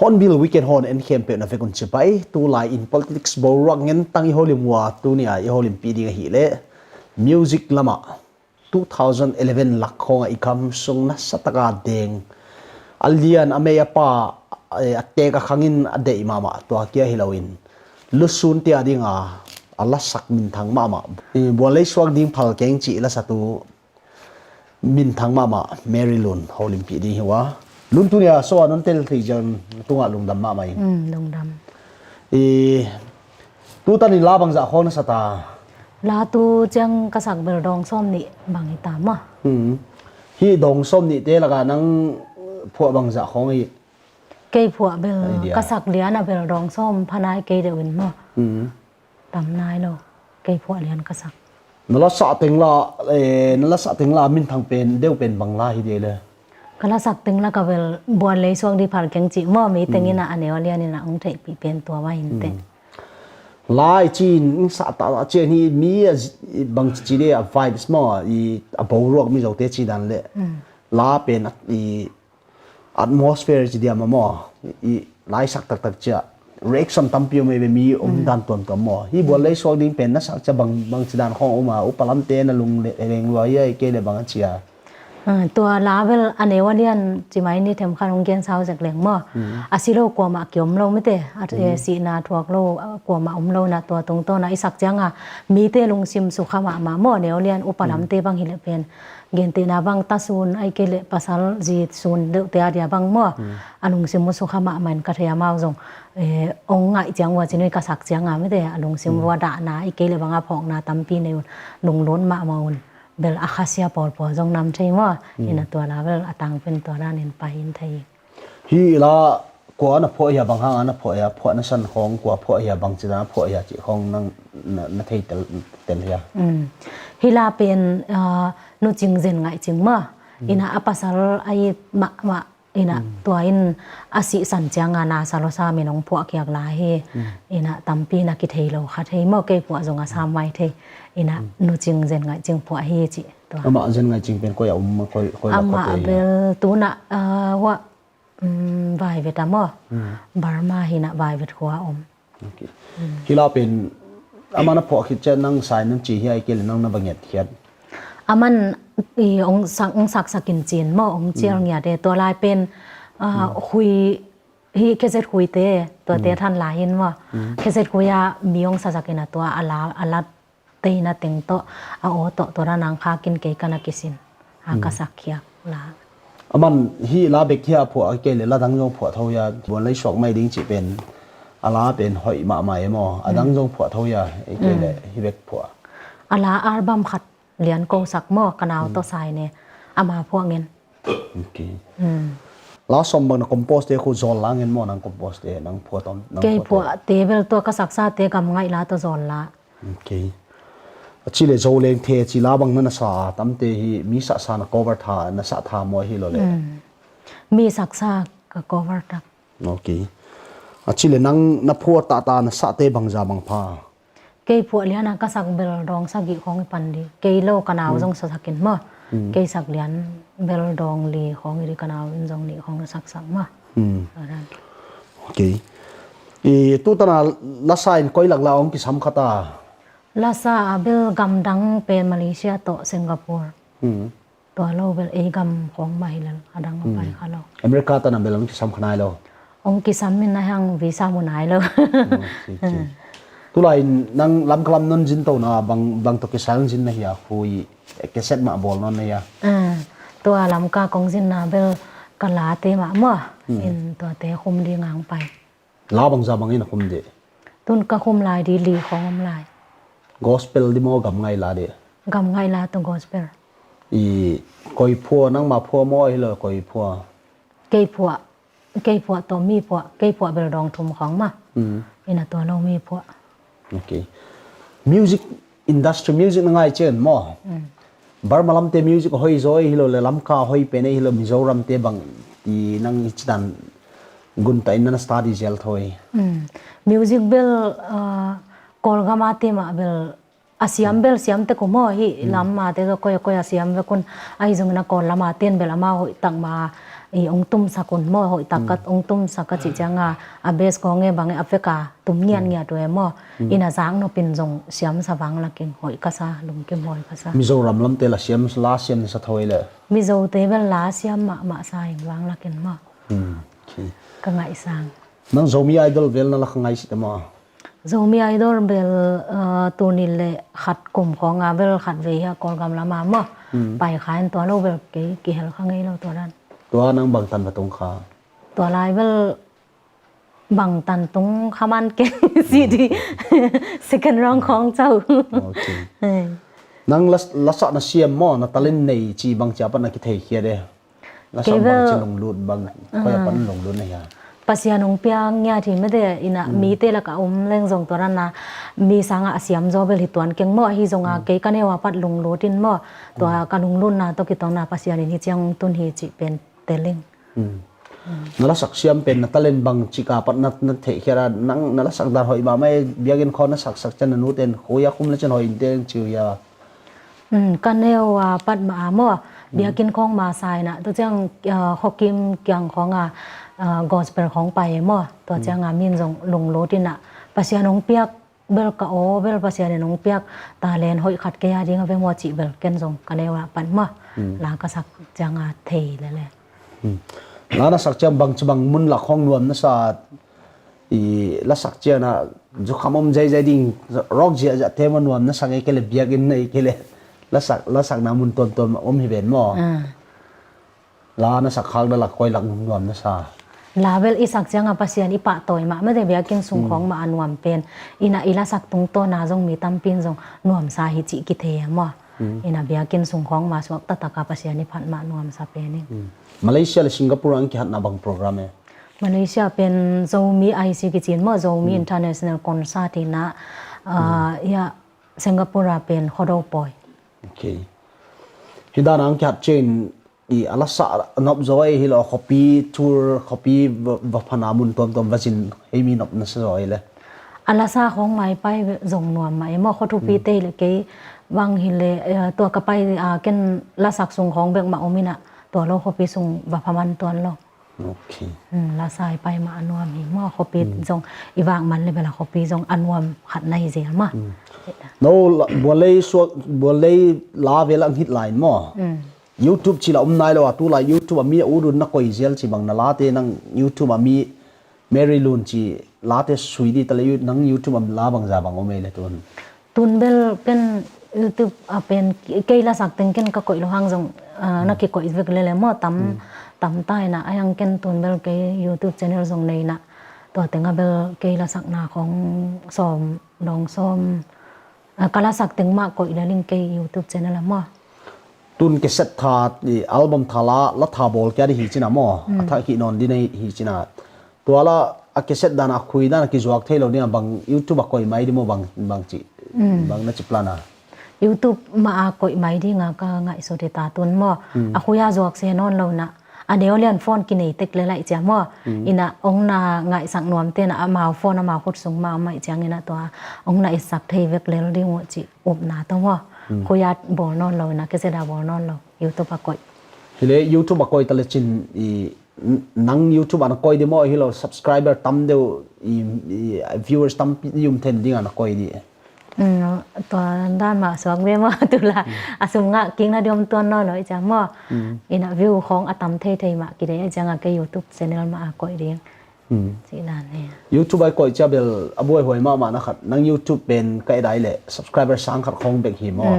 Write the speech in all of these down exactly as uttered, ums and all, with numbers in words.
Hornbill Weekend hong en khempeuh na vek un cibai. Tulai in politics boruak ngen tang i holim uh a, tuni a i holimpih ding ahih leh music lamah two thousand eleven lak khawngah i gam sung nasataka deng, a lian a mei a pa, eh, a teek a khangin a deih mahmah tua kia hi loin lusun tia dinga a lasak minthang mahmah, eh, bual lei suak ding phal keng cih lasatu minthang mahmah Mary Lun holimpih ding hi uh a. Lun, tuni a show a non tel thei ciang tungah lungdam mahmah ing. Mm, lungdam. I, tu tanin la bangzah khawng na sa ta? La tu ciang ka sak bel dawng sawm nih bang hi ta maw. Hmm. Hih dawng sawm nihte lakah nang phuah bangzah khawng hi? Kei phuah bel ka sak lian a bel dawng sawm pha nai kei deuh in maw. Hmm. Tam nai lo. Kei phuah lian ka sak. Na la sah teng la, eh, na la sah teng la minthang pen deuh pen bang la hi dei le? Ka la sak teng la ka bel bual lei suak ding phal keng cih maw, mi teng in a, a neu a lian in a hong theihpih pen tua mah hi inteh. Hmm. La i ci in, sa ta la ci in hi mi a zi-, bang ci ci dei a vibes maw, i a boruak Mizote ci dan le. Hmm. La pen a, i atmosphere ci diam a maw, i laisak taktak cia reaction tampi om ei ve, mi om dan tuamtuam maw. Hi bual lei suak ding pen na sak cia bang, bang ci dan khawng om a, upa lamte na lung le-, leng lua hi a, i kei le bang a cia? Ah, tua la bel a neu a lian ci mai ni them khan hong gen sau zek leng maw. Mm. A si lo kuamah kiom lo mite, a, eh, sihna thuak lo, ah, kuamah om lo na tua tungtawn a i sak cianga mite lungsim sukha mahmah maw, a neu a lian upa lamte bang hi le pen. Gentehna bang ta sun, ahih kei leh pasal zi sun deuhte a dia bang maw. Hmm. A lungsim uh sukha mahmah in ka thei, amau zong, eh, hong ngaih ciang uh a ci nuih ka sak cianga mite, a lungsim uh a dahna, ahih kei leh bang a phawkna tampi nei un, lunglut mahmah un, bel a khasia pawlpawl zong nam thei maw. Hmm. Ina tua la bel a tangpen tua danin pai in thei. Hih la kua na phuah hia, bang hanga na phuah hia, phuah na san khawng kua phuah hia, bang ci dan a phuah hia cih khawng nang na, na thei tel, tel hia? Mm. Hih la pen, ah, Nu Cing Zen Ngaih Cing maw. Mm. Ina a pasal a it mahmah, ina tua in a sih san cianga na sa lo sa min hong phuah khiak la hi. Mm. Ina tampi na kithei lo kha thei maw, kei phuah zong a sam mai thei. Ina Nu Cing Zen Ngaih Cing phuah hi cih tua. Amah Zen Ngaih Cing pen koi a um, koi, koi la khuate hi? Amah bel tuna, ah, hua Um, Vaivet a maw? Mm. Burma hi na Vaivet khua a om. Okay. Mm. Hih la pen, aman a phuah khit ciang nang sa in nang ci hia, ahih kei leh nang na va nget khiat? Aman i hong sak, hong saksak in ci in maw, hong cial ngiat e. Tua lai pen, ah, hui, hih cassette huite, tuate than lai in maw. Mm. Cassette hui a mi hong sasak in a tua a la, a la teina teng tawh, a aw tawh, tua dan a hong khak in kei ka na kisin. A ka sak khiak la. Aman hih la bek hia phuah, ahih kei leh la dang zong phuah tho hia, bual lei suak mai ding cih pen, a la pen hoih mahmah e maw, a dang zong phuah tho hia, ahih kei leh hih bek phuah? A la album khat lian ko sak maw, ka nau tawh sa in e, ama phuah ngen. Okay. Mm. La sawm bang na compose te khu zawl la ngen maw, nang compose te, nang phuah tawm, nang phuah te? Kei phuah te bel tua ka saksate gam ngaih la tawh zawl la. Okay. A ci leh Zoleng The ci la bang na na sa a, tamte hi mi sahsa na cover tha, na sah tha maw hi lo le? Mm. Mi saksa ka cover tak. Okay. A ci leh nang na phuah tahta na sahte bangza bang pha? Kei phuah liana ka sak bel dawng sagih khawng i pan dih. Kei lo ka nau zong sasak in maw. Mm. Kei sak lian bel dawng li khawng i dih, ka nau in zong nih khawng saksak maw. Mm. Adan. Okay. I tu tana lasa in koi lak la hong kisam khat a? Lasa a bel gamdang pen Malaysia tawh Singapore. Hmm. Tua lo bel ei gam khawng mah hi lel, a dang a pai kha lo. America tana bel hong kisam kha nai lo? Hong kisam in a hang visa mu nai lo. Oh, okay, okay. Tulai nang Lamka lam non zin tona bang, bang tawh kisai hong zin na hia, hui, eh, cassette mah bawl non na hia? Ah, tua Lamka kong zinna bel Ka late mah maw, in tuate khum ding ang pai. La bangza bangin a khum dih? Tun ka khum lai dih li khong om lai. Gospel dih maw, gam ngai la dih? Gam ngai la tawh gospel. I koi phua, nangma phua maw, ahi lo koi phua? Kei phua, kei phua tawh mi phua, kei phua bel dawng thum khong mah. Ina tua lo mi phua. Ok. Music industry, music na ngai cian maw? Burma lamte music a hoi zaw hi lo le, Lamka a hoi pen hi lo, Mizoramte bang ti nang i citan gunta in na study zel thoi? Music bel, ah, Kawlgama te mah bel a siam bel siam tek uh maw, hi lam mate zaw koi a koi a siam vek un. Ahi zongin a Kawl lama ten bel ama hoih tak ma i ong tumsak un maw, hoih tak kat ong tumsak ka cih cianga a base kong e bang e a veka tum ngiat ngiat uh e maw. Ina zak nopin zong siam sa vang lakin hoih ka sa, lungkim hoih ka sa. Mizoram lamte la siam, la siam sa thoi le? Mizote bel la siam mahmah sa ing vang lakin maw. Ka ngaihsang. Nang Zomi Idol vel na la kha ngai si te maw? Zomi Idol bel, ah, tuni le khat kum khong a bel khat vei hi a Kawlgam lama maw. Pai kha in tua lo bel kei kihel kha ngei lo tua dan. Tua nang bang tan va tung kha? Tua lai bel bang tan tung kha man kei si dih. Second round khong cau. Ok. Nang la, lasak na siam maw, na talent nei ci bang cia pat na kithei khia de? Kei bel lunglut bang, koi a pan lunglut na hia? Pasian ong piak ngiat hi mede, ina mite laka om leng zong tua dan a mi sanga a siam zaw bel hi tuan keng maw, ahi zonga kei ka neu a pat lunglut in maw, tua ka lunglutna tawh kitawngna Pasian in hi ciang tun hi cih pen telling. Na lasak siam pen na talent bang cika pat na, na theihkhiat a, nang na lasak dan hoih mahmah e, biakinn khawng na saksak cian na nuten khuia khum le cian hoih in teng ciu hia? Ka neu a pat mah a maw, biakinn khawng ma sa ina, tua ciang, ah, khuakim kiang khawng a, ah, gospel khawng pai e maw, tua cianga min zong lunglut ina Pasian ong piak bel ka aw bel Pasian in ong piak talent hoih khat kei a ding a ve maw cih bel ken zong ka neu a pat maw, la ka sak cianga thei lele. La na sak ciang bang ci bang mun la khawng nuam na sa? I lasak ciana zukham om zeizei ding, rock ziahziah te maw nuam na sak ei kei le, biakinn na ei kei le, lasak, lasakna mun tuamtuam om hi ven maw? La na sak khak na lak koi lak nuam na sa? La bel i sak cianga Pasian i pahtawi mah mede, biakinn sung khawng mah a nuam pen. Ina i lasak tungtawna zong mi tampin zong nuamsa hi cih kithei a maw. Ina biakinn sung khawng ma suak tataka Pasian i phat mah nuamsa pen in. Malaysia le Singapore ang kihatna bang program e? Malaysia pen Zomi I C kicin maw, Zomi International Concert ina, ah, ya Singapore a pen Khuado Pawi. Ok. Hi dan ang kihat cin i a lasa a nop zaw ei hi lo, khuapi tour, khuapi va, va phana mun tuamtuam va zin hei mi nop na sa zaw ei le? A lasa khawng maipai zong nuam mah e maw, khua thupi te hi le kei bang hi le, eh, tua ka pai a ken lasak sung khawng bek mah om ina, tua lo khuapi sung va pha man tuan lo. Ok. Lasa i pai mah a nuam hi maw, khuapi zong i vak man le bel a khuapi zong a nuam khat na hi zel maw. No, bualei suak, bualei la vel ang hit lai maw. YouTube ci la om nai lo a, tu lai YouTube a mi a udun na koi zel ci bang na late nang YouTube a mi Mary Lun ci late sui di ta le, nang YouTube a la bangza bang om ei le tun? Tun bel ken YouTube a pen kei lasak teng ken ka koih lo hang zong, ah, na kikoih vek lele maw, tam, tam ta ina, a yang ken tun bel kei YouTube channel zong nei ina, tua tenga bel kei lasakna khawng sawm, dawng sawm, ah, ka lasak teng mah koih leling kei YouTube channel a maw. Tun cassette tha, i album tha la, la tha bawl kia di hi cina maw. A tha ki non di nei hi cina. Tua la a cassette dan a khui dan a kizuak thei lo ding a bang YouTube a koih mai di maw bang, bang ci. Bang na ci plan a? YouTube mah a koih mai ding a ka ngaihsut hi ta tun maw. A khui a zuak se nawn lo na. A neu lian phone kinei tek le laih cia maw. Ina ong na ngaihsak nuam te na amau phone amau khut sung mah om mai ciang ina tua ong na itsak thei vek lel ding uh ci upna tawh maw. Khuia bawl nawn lo ina, cassette a bawl nawn lo, YouTube a koih. Hi le YouTube a koih ta le cin i, nang YouTube a na koih di maw, hi lo subscriber tam deuh i, i viewers tampi i um then ding a na koih di? Tua dan mah suak ve maw, tu la a sum ngah kik na di om tuan nawn lo i cia maw. Ina view khawng a tam thei thei mah kidei a ciang a kei YouTube channel mah a koih ding. Ci dan hi. YouTube a i koih cia bel a buaihuai mahmah na khat, nang YouTube pen ka et ai le subscriber sang khat khawng bek hi maw.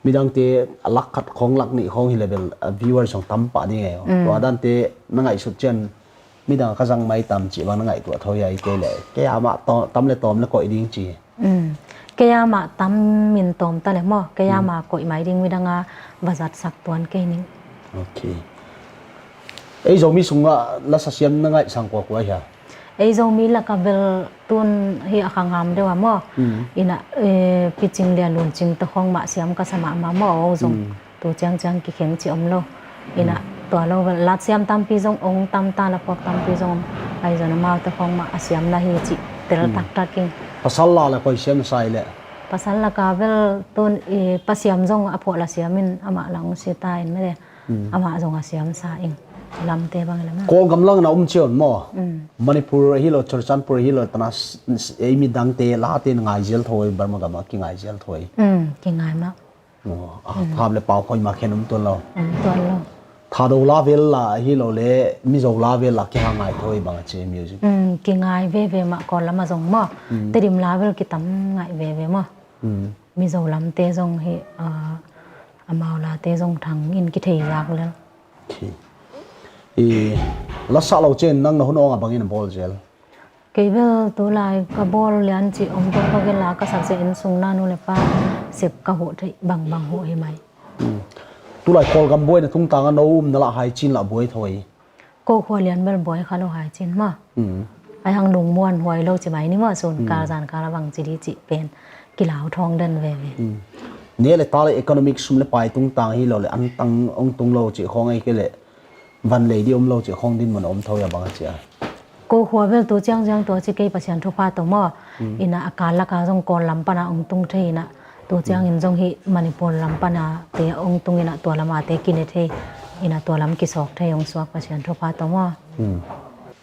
Midangte a lak khat khawng, lak nih khawng hi leh bel a viewer zong tam pah ding ei. Mm. Tua dante na ngaihsut ciang midang ka zang mai tam cih bang na ngaihtuah tho hi a, i kei leh kei a mah taw-, tam le tawm le koih ding ci. Mm. Kei a mah tam min tawm ta le maw, kei a mah koih mai ding midang a va zatsak tuan kei ning. Ok. Ei Zomi sungah lasa siam na ngaihsang kuakua hia? Ei Zomi laka bel tun hi a khang ham deuh a maw. Mm. Ina, eh, Picing Lian Lun Cing te khawng mah siam ka sa mahmah maw, aw zong. Mm. Tu ciangciang kikheng ci om lo. Ina, tua lo bel la siam tampi zong ong tam ta, la phuak tampi zong om. Ahi zong amau te khawng mah a siamna hi ci tel taktak ing. Pasal la le koi siam sa i le? Pasal laka bel tun i pasiam zong a phuah la siam in amah la ong si ta in mede. Mm. Amah zong a siam sa ing. Lamte bang i lam a. Kawlgam lang na um ciang maw. Mm. Manipur hi lo, Churachandpur hi lo, tana s-, s-, ei midangte late na ngai zial tho i, Burma gam a kingai zial tho i. Mm, kingai mah. Aw, a, mm, Pham le Pau khoi mah khen um tuan lo. Um tuan lo. Thado la vel la hi lo le Mizo la vel la kiha ngai tho i bang a ci music. Mm, kingai veve mah Kawl lam a zong maw. Mm. Tedim la vel kitam ngai veve maw. Mm. Mizo lamte zong hi, a, amau late zong thang in kithei zak lel. Ok. I, lasa lo ciang nang na hun awng a bangin a bawl zel? Kei bel tulai ka bawl lian cih om tuk, ka gel a ka sak sia, inn sung na nu le pa sep ka huh theih bangbang huh hi mai. Hmm. Tulai Kawlgam buaina tungtang a no um na lah hai cin lah buai tho i. Ko khua lian bel buai kha lo hai cin maw. Hmm. Ai hang lungmuan huai lo ci mai ni maw, sun kal zan kal a bang ci di cih pen kilau thawng den veve. Hmm. Ne le ta le economic sum le pai tungtang hi lo le an tang ong tung lo cih khawng ei ke le van lei di om lo cih khawng dinmun a om tho i a bang a ci a. Ko khua bel tu ciangciang tua ci kei Pasian thupha tawh maw. Mm. Ina a kal laka zong Kawl lam pana ong tung thei ina. Tu ciangin zong hi Manipur lam pana te ong tung ina tua lama te kine thei. Ina tua lam kisawk thei ong suak Pasian thupha tawh maw. Mm.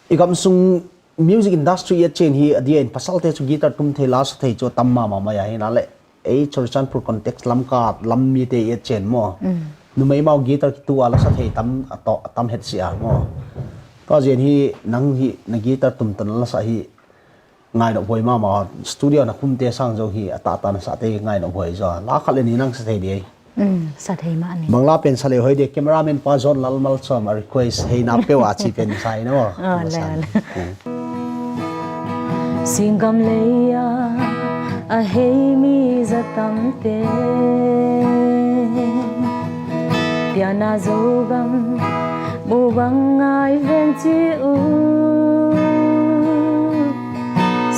I gam sung music industry i a cian hi a dia in pasalte cu guitar tum thei, la sa thei cu a tam mahmah mai a hi na le. Ei Churachandpur context lam ka lam mite i a cian maw? Mm. Numei mau guitar kitu a la sa thei tam, a tawh, a tam het si a maw? Tua zin hi nang hi na guitar tum tan la sa hi ngai nop huai mahmah, studio na khumte sang zo hi a tahta na sate ngai nop huai zo. La khat le ni nang sa thei di ei. Mm, sa thei mah ni. Bang la pen sa le huai di, cameraman pa John Lal Malsawm a request hei na peuh a ci pen sa hi na maw? Ah, le, le. Mm. Singgam lei-a a hei mi za tamte piana Zogam mu bang ngai ven ci uh.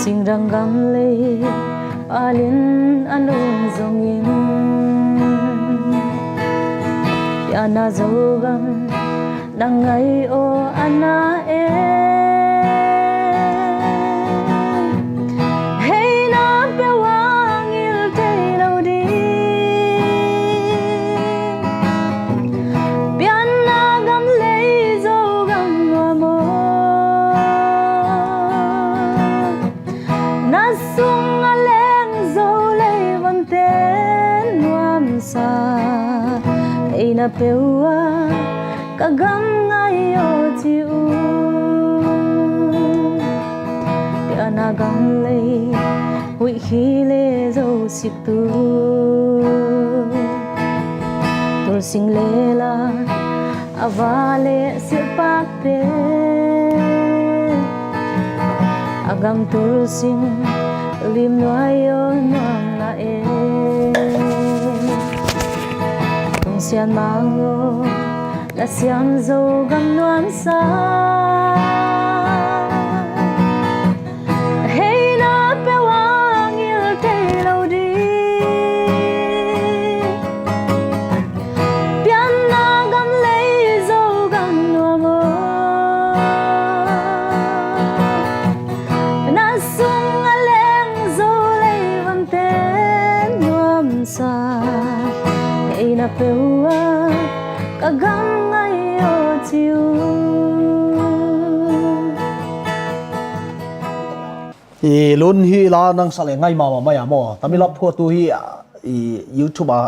Singdang gam lei palin a nung zongin piana Zogam nang ngai aw a na e. Hei na peuh a ngil thei lo ding piana gam lei Zogam nuam aw. Na sung a leng zo lei vonte nuamsa ei na peuh a ka gam ngai aw ci uh. Piana gam lei huih khi le zo sik tu. Tulsing le la a va le silhpakte a gam tulsing lim nuai aw nuam na e. Tung sian mang aw na siam Zogam nuamsa. Hei na peuh a ngil thei lo ding piana gam lei Zogam nuam aw. Na sung a leng zo lei vonte nuamsa ei na peuh a ka gam ngai aw ci uh. I lun hi la nang sa le ngai mahmah mai a maw. Tamilap phuatu hi, i YouTube a,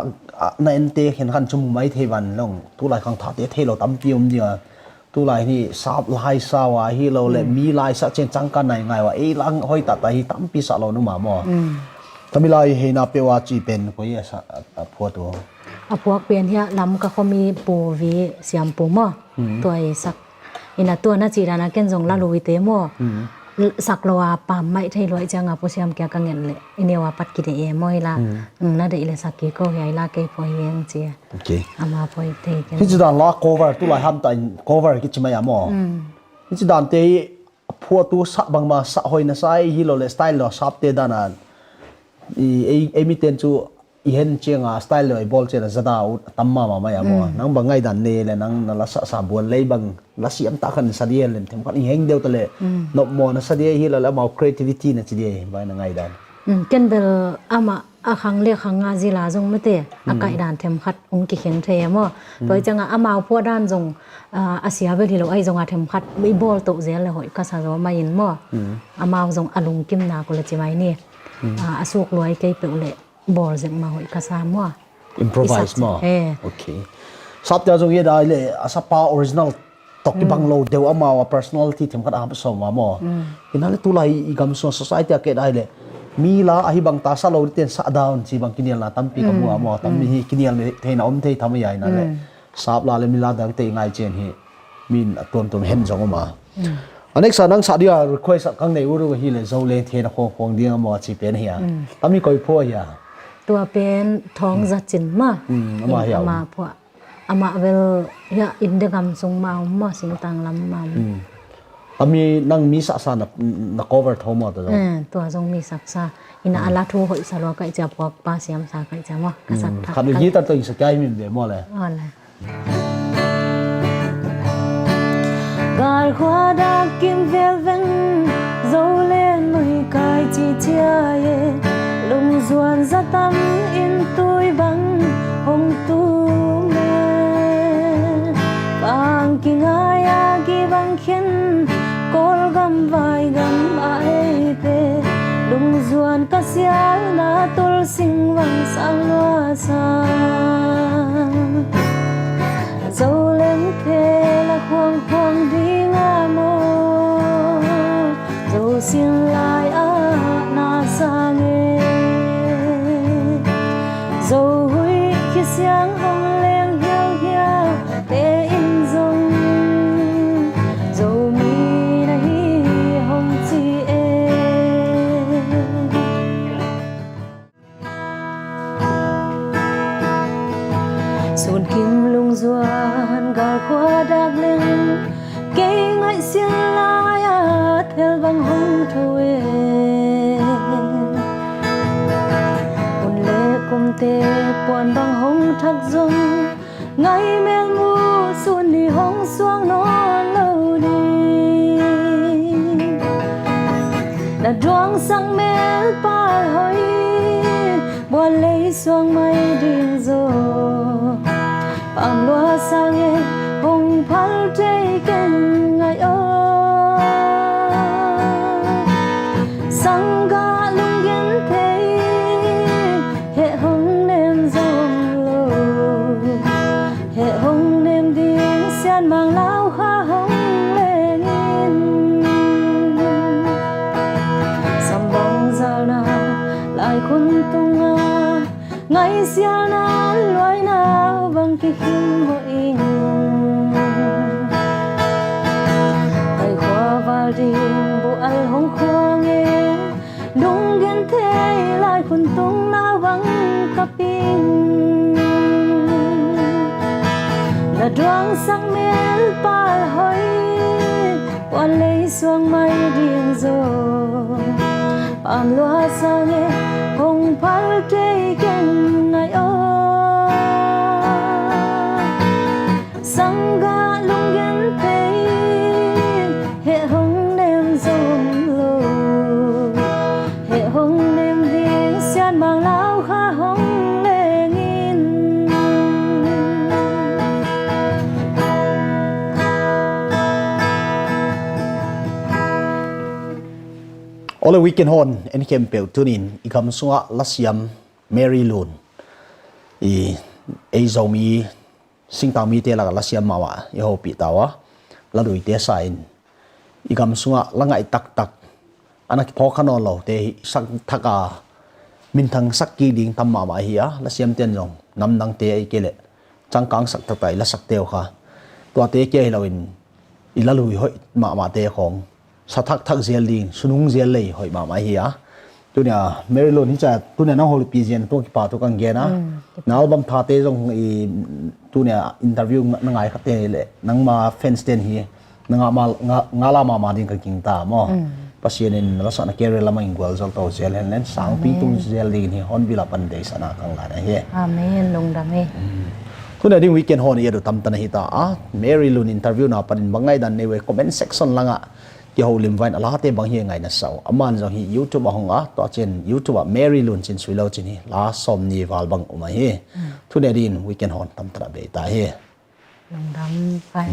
a na ente khen khan cu mu mai thei van long. Tulai khang thate thei lo tampi um ding a. Tulai ni sap lai sau a hi lo le mi lai sa cen cangka nai ngai wa. Ei lang hoi tata hi tampi sa lo nu ma maw. Tamilai hei na peuh a ci pen koi a sa a, a phuatu. A phuak pian hiah Lamka khuami Pu Vi Siampu maw? Tua i sak. Ina tua na cih dana ken zong la lui te maw? Sak lo a pam maih thei luai cianga Pu Siam kia ka ngen le i neu a pat kidei e maw i la. Na deih le sak kik ko hiai la kei phuah hi eng ci a. Ama phuah thei ken. Hici dan la cover tu lai hamta in cover kici mai a maw? Hici dan te hi a phuah tu sah bangma sah hoina sa hi lo le style lo sapte dana i ei miten cu i hen cianga style lo i bawl cianga zada uh a tam mama mai a maw? Nang bang ngaihdan ne le nang na la sah sa buan lei bang la siam ta khan sa dia le them khan i heng deuh ta le nop maw na sa dia hi lo le amau creativity na ci dia hi bang na ngaihdan. Ken bel amah a khang le khang nga zila zong mate a kaihdan them khat ung kikheng thei a maw? Tua i cianga amau phuah dan zong a sia bel hi lo ahi zonga them khat i bawl toh zel le hoih ka sa zaw mai in maw? Amau zong a lungkim nak uh le ci mai ni. A suk luai kei peuh le bawl zek mah hoih ka sa maw? Improvise maw? Sapte a zong i dai le a sapa original tawh kibang lo deuh amau a personality them khat a hap so mah maw? Hina le tulai i gam sung society a kei dai le mi la ahi bang ta sa lo diten sa down ci bang kinialna tampi ka mu a maw? Tammi hi kinial theina om thei tham a hina le sap la le mi la dangte i ngai cian hi min a tuamtuam hen zong om a. A next a nang sa dia request a kang nei uru hi le zo le thena khong khong ding a maw ci pen hi a. Tami koi pho hi a. Tua pen thawng za cin ma. Ama hi a ama phuah. Ama vel ya inde gam sung ma om ma singtang lam ma om. Tami nang mi sa sa na cover tho maw ta zo. Tua zong mi sak sa. Ina ala thu hoih sa lua kai cia phuak pa siam sa kai cia maw. Ka sak thak. Khat guitar to in sa kai min de maw le. Galkhua dak kim vel veng zo le nui kai ci cia e. Lungzuan za tam in tui bang hong tum e. Bang kingai a gi bang khen Kawlgam vaigam a ei pe. Lungzuan ka sialna tul sing vang sang lua sa. Zo leng phe la khuang khuang ding a maw? Zo sin lai a na sang e. Zo hui khi siang hong leng hiau hiau te in zong Zomi na hi hong ci e. Sun kim lungzuan galkhua dak leng kei ngaih sial lai a thel bang hong tho e. Hun le kumte puan bang hong thak zong ngai mel mu sun ni hong suang nawn lo ni. Na duang sang mel pal hoi buan lei suang mai ding zo. Pam lua sang e hong phal tei ken ngai o. Sang ga lunggen thei he hong nem zong lo. He hong nem ding sian mang lau kha hong leng in. Sambang zalna lai khun tunga ngai sialna luaina bang kikhim bo ing. Kai khua val ding bu al hong khuang e. Lunggen thei lai khun tung nau bang ka ping. Na duang sang mel pal hoi puan lei suang mai ding zo. Pam lua sang e hong phal tei ken ngai o. Sang ga lunggen thei he hong nem zong lo. He hong nem ding sian mang lau kha hong leng in. Ole weekend hon en khempeuh tunin i gam sungah lasiam Mary Lun i ei Zomi singtang mite lakah lasiam mahmah i hopih ta uh a, laduite sa in i gam sungah la ngaih taktak a na kiphawk kha nawn lote hi sak thak a minthang sak kik ding tam mahmah hi a, lasiamte'n zong namdangte ahi kei leh cangkang sak taktak i lasakte uh kha, tuate kia hi loin i lalui hoih mahmahte khawng sa thakthak zel ding, sunung zel lei hoih mahmah hi a. Tunia Mary Lun hi ca, tunia nang holipi zen tua kipa tu kang gen a. Na album thate zong i tunia interview na ngai khate leh nangma fans ten hi na ngah ma, ngah, ngah la mahmah ding ka gingta maw. Pasian in na lasakna career lamah in gualzawh to zel hen len, sangpi tung zel dingin hi, Hornbill a pan deisakna kang lai na hi. Amen, lungdam e. Tunia ding weekend hon i edu tamtan ahi ta a, Mary Lun interview na panin bang ngaihdan nei uh e, comment section langah kiholim vain a late bang hi ngaihna sa uh. Aman zong hi YouTube a hong a, tua cin YouTube ah Mary Lun cin sui lo cin hi la sawm ni val bang um ahi. Tunia dingin weekend hon tamtan a bei ta hi. Lungdam pai.